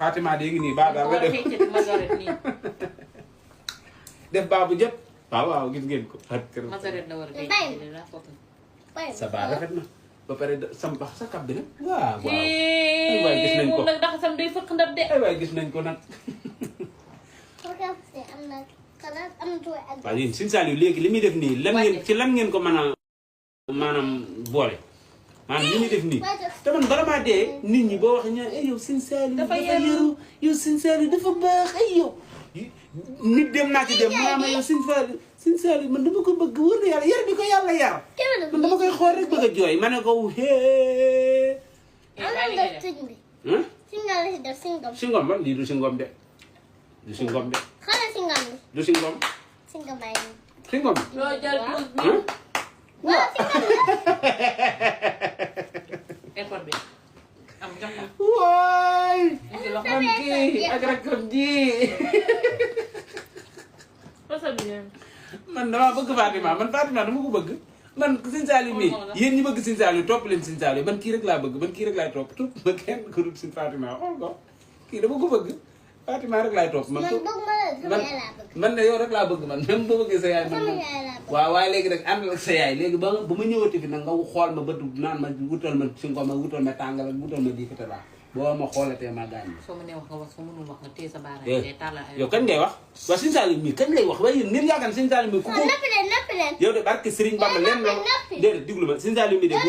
Fatima dégg nii baa daal la def baa bu jot waaw gis ngeen ko sa baa rafet na ba pare sam bax sa kab bi nag waaw waaye gis nañ ko nag daxa sam day fëkk ndab de waaye gis nañ ko nag waaw yéen Sine Saliou léegi li muy def nii lan ngeen ci lan ngeen ko mën a maanaam boole maanaam li muy def nii te man bala maa dee nit ñi boo waxee ñaan ay yow Sine Saliou dafa yaru yow Sine Saliou dafa baax ay yow nit dem naa ci dem maama yow Sine Saliou man dama ko bëgg wóor na yàlla yar bi ko yàlla yar man dama koy xool rek bëgg a jooy ma ne ko hee singom ba lii du singom de du singom de du singom singom loo jël école bi am jox na waay loxoom gi ak rakkam ji man damaa bëgg Fatima man Fatima dama ko bëgg man Sine Saliou mii yéen ñi bëgg Sine Saliou topp leen Sine Saliou man kii rek laa bëgg man kii rek laay topp ma kenn ko dul Sine Fatima xool ko kii dama ko bëgg Fatima rek laay topp man ne yow rek laa bëgg man même boo bëggee sa yaay man waaw waaye léegi rek àndal ak sa yaay léegi ba ma ñëwati fi nag nga xool ma bët naan ma wutal ma si nga ma wutal ma tàngal ak wutal ma diikata laa boo ma xoolatee ma gaañ soo mënee wax nga wax soo mënul wax nga téye sa baaraam ngay tàllal ay yow kañ ngay wax waa Sine Saliou mii kañ lay wax waaye yéen nit yaakaar Sine Saliou mii ku ko yow de barke Serigne Bamba leen la déedéet diglu ma Sine Saliou mii de bu